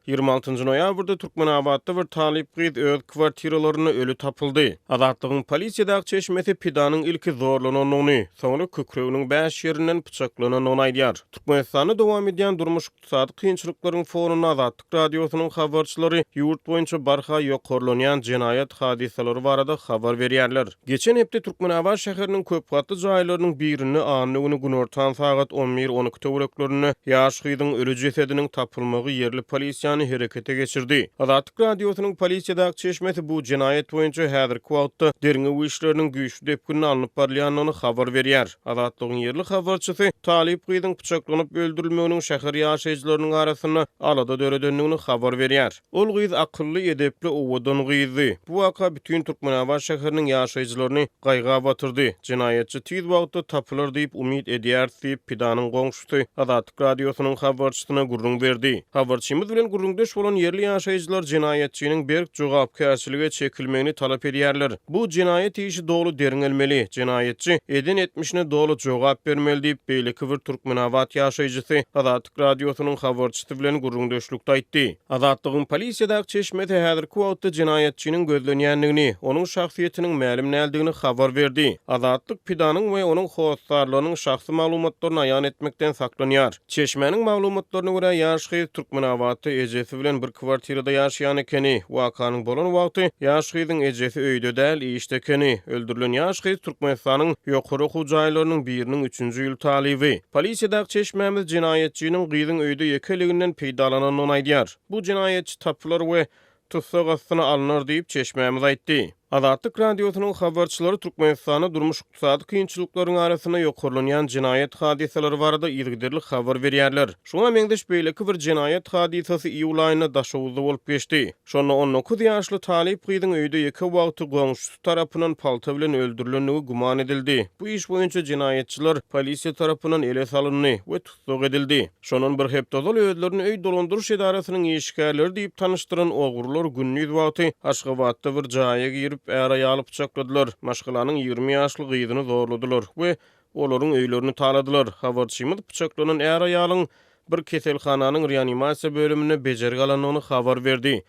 26 noýabrda Türkmenabatda bir talyp gyz öz kwartiralarynda öli tapyldy. Azatlygyň polisiýadaky çeşmesi pidanyň ilki zorlanandygyny, soňra kükreginiň bäş ýerinden pyçaklanandygyny aýdýar. Türkmenistanda dowam edýän durmuş-ykdysady kynçylyklaryň fonunda Azatlyk Radiosynyň habarçylary ýurt boýunça barha ýokarlanýan jenaýat hadysalary barada habar berýärler. Geçen hepde Türkmenabat şäheriniň köpgatly jaýlarynyň birinde anna güni günortan sagat on bir, 12 töwereklerinde ýaş gyzyň öli jesediniň tapylmagy ýerli polisiýany herekete geçirdi. Azatlyk Radiosynyň polisiýadaky çeşmesi bu jenaýat boýunça häzirki wagtda derňew işleriniň güýçli depginde alnyp barylýandygyny habar berýär. Azatlygyň ýerli habarçysy talyp gyzyň pyçaklanyp öldürilmeginiň şäher ýaşaýjylarynyň arasynda alada döredendigini habar berýär. Ol gyz akylly, edepli, owadan gyzdy. Bu waka bütin Türkmenabat şäheriniň ýaşaýjylaryny gaýga batyrdy. Jenaýatçy tiz wagtda tapylar diýip umyt edýäris diýip, pidanyň goňşusy Azatlyk Radiosynyň habarçysyna gürrüň berdi. Habarçymyz bilen gürrüňdeş bolan ýerli ýaşaýjylar jenaýatçynyň berk jogapkärçilige çekilmegini talap edýärler. Bu jenaýat işi doly derňelmeli, jenaýatçy eden etmişine doly jogap bermeli diýip, beýleki bir türkmenabat ýaşaýjysy Azatlyk Radiosynyň habarçysy bilen gürrüňdeşlikde aýtdy. Azatlygyň polisiýadaky çeşmesi häzirki wagtda jenaýatçynyň gözlenýändigini, onuň şahsyýetiniň mälim däldigini habar berdi. Azatlyk pidanyň we onuň hossarlarynyň şahsy maglumatlaryny aýan etmekden saklanýar. Çeşmäniň maglumatlaryna görä, ýaş gyz Türkmenabatda ejesi bilen bir kwartirada ýaşaýan ekeni. Wakanyň bolan wagty ýaş gyzyň ejesi öýde däl, işde ekeni. Öldürilen ýaş gyz Türkmenistanyň ýokary okuw jaýlarynyň biriniň üçünji ýyl talyby. Polisiýadaky çeşmämiz jenaýatçynyň gyzyň öýde ýekeliginden peýdalanandygyny aýdýar. Bu jenaýatçy tapylar we tussag astyna alnar diýip, çeşmämiz aýtdy. Azatlyk Radiosynyň habarçylary Türkmenistanda durmuş-ykdysady kynçylyklaryň arasynda ýokarlanýan jenaýat hadysalary barada yzygiderli habar berýärler. Şuňa meňzeş beýleki bir jenaýat hadysasy iýul aýynda Daşoguzda bolup geçdi. Şonda 19 ýaşly talyp gyzyň öýde ýeke wagty goňşusy tarapyndan palta bilen öldürilendigi güman edildi. Bu iş boýunça jenaýatçylar polisiýa tarapyndan ele salyndy we tussag edildi. Şondan bir hepde ozal özlerini öý dolandyryş edarasynyň işgärleri diýip tanyşdyran ogrular gündiz wagty Aşgabatda bir jaýa girip, är-aýaly pyçakladylar, maşgalanyň 20 ýaşly gyzyny zorladylar we olaryň öýlerini taladylar. Habarçymyz pyçaklanan är-aýalyň bir keselhananyň reanimasiýa bölüminde bejergi alandygyny habar berdi.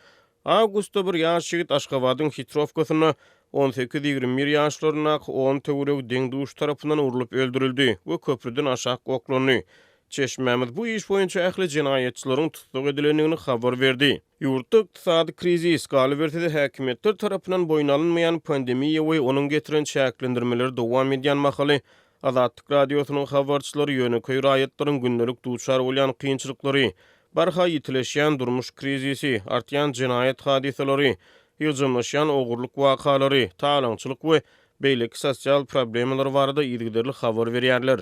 Awgustda bir ýaş ýigit Aşgabadyň Hitrowkasynda on sekiz-ýigrimi bir ýaşlaryndaky on töweregi deň-duş tarapyndan urlup öldürildi we köprüden aşak oklandy. Çeşmämiz bu iş boýunça ähli jenaýatçylaryň tussag edilendigini habar berdi. Ýurtda ykdysady krizis, galyberse-de häkimiýetler tarapyndan boýun alynmaýan pandemiýa we onuň getiren çäklendirmeleri dowam edýän mahaly Azatlyk Radiosynyň habarçylary ýönekeý raýatlaryň gündelik duçar bolýan kynçylyklary, barha ýitileşýän durmuş krizisi, artýan jenaýat hadysalary, ýygjamlaşýan ogurlyk wakalary, talaňçylyk we beýleki sosial problemalar barada yzygiderli habar berýärler.